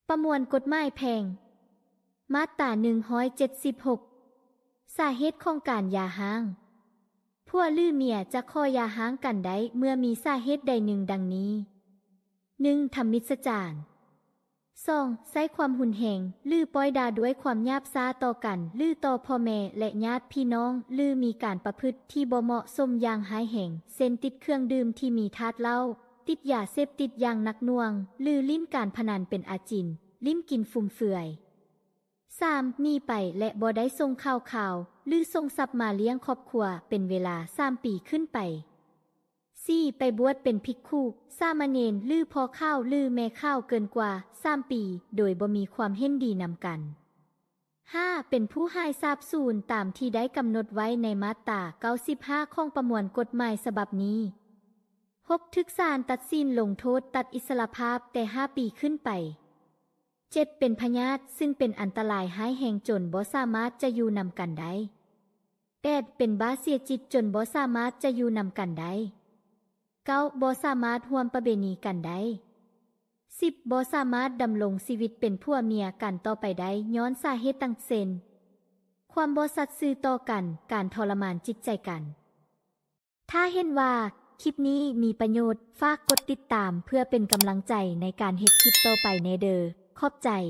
ປະມວນກົດໝາຍແພ່ງ ມາດຕາໜຶ່ງຮ້ອຍເຈັດສິບຫົກ ສາເຫດຂອງການຢ່າຮ້າງ. ຜົວ ຫຼື ເມຍຈະຂໍຢ່າຮ້າງກັນໄດ້ເມື່ອມີສາເຫດໃດໜຶ່ງດັ່ງນີ້: ໜຶ່ງ ທຳມິດສະຈານ. ສອງ ໃຊ້ຄວາມຮຸນແຮງ ຫຼື ປ້ອຍດ່າດ້ວຍຄວາມຫຍາບຊ້າຕໍ່ກັນ ຫຼື ຕໍ່ພໍ່ແມ່ ແລະ ຍາດພີ່ນ້ອງ ຫຼື ມີການປະພຶດທີ່ບໍ່ເໝາະສົມຢ່າງຮ້າຍແຮງ ເຊັ່ນ ຕິດເຄື່ອງດື່ມທີ່ມີທາດເຫຼົ້າ, ຕິດຢາເສບຕິດຢ່າງໜັກໜ່ວງ ຫຼື ຫຼິ້ນການພະນັນເປັນອາຈິນ, ຫຼິ້ນກິນຟຸມເຟືອຍ. ສາມ ໜີໄປ ແລະ ບໍ່ໄດ້ສົ່ງຂ່າວຄາວ ຫຼື ສົ່ງຊັບມາລ້ຽງຄອບຄົວເປັນເວລາສາມປີຂຶ້ນໄປ. ສີ່ ໄປບວດເປັນພິກຂຸ, ສາມະເນນ ຫຼື ພໍ່ຂາວ ຫຼື ແມ່ຂາວເກີນກວ່າສາມປີ ໂດຍບໍ່ມີຄວາມເຫັນດີນຳກັນ. ຫ້າ ເປັນຜູ້ຫາຍສາບສູນຕາມທີ່ໄດ້ກຳນົດໄວ້ໃນມາດຕາເກົ້າສິບຫ້າຂອງປະມວນກົດໝາຍສະບັບນີ້. ຫົກ ຖືກສານຕັດສິນລົງໂທດຕັດອິດສະຫຼະພາບແຕ່ຫ້າປີຂຶ້ນໄປ. ເຈັດ ເປັນພະຍາດ ຊຶ່ງເປັນອັນຕະລາຍຮ້າຍແຮງຈົນບໍ່ສາມາດຈະຢູ່ນຳກັນໄດ້. ແປດ ເປັນບ້າເສຍຈິດຈົນບໍ່ສາມາດຈະຢູ່ນຳກັນໄດ້. ເກົ້າ ບໍ່ສາມາດຮ່ວມປະເວນີກັນໄດ້. ສິບ ບໍ່ສາມາດດຳລົງຊີວິດເປັນຜົວເມຍກັນຕໍ່ໄປໄດ້ຍ້ອນສາເຫດຕ່າງໆ ເຊັ່ນ ຄວາມບໍ່ສັດຊື່ຕໍ່ກັນ, ການທໍລະມານຈິດໃຈກັນ. ຖ້າເຫັນວ່າຄລິບນີ້ມີປະໂຫຍດ, ຝາກກົດຕິດຕາມເພື່ອເປັນກຳລັງໃຈໃນການເຮັດຄລິບຕໍ່ໄປແດ່ເດີ. ຂອບໃຈ.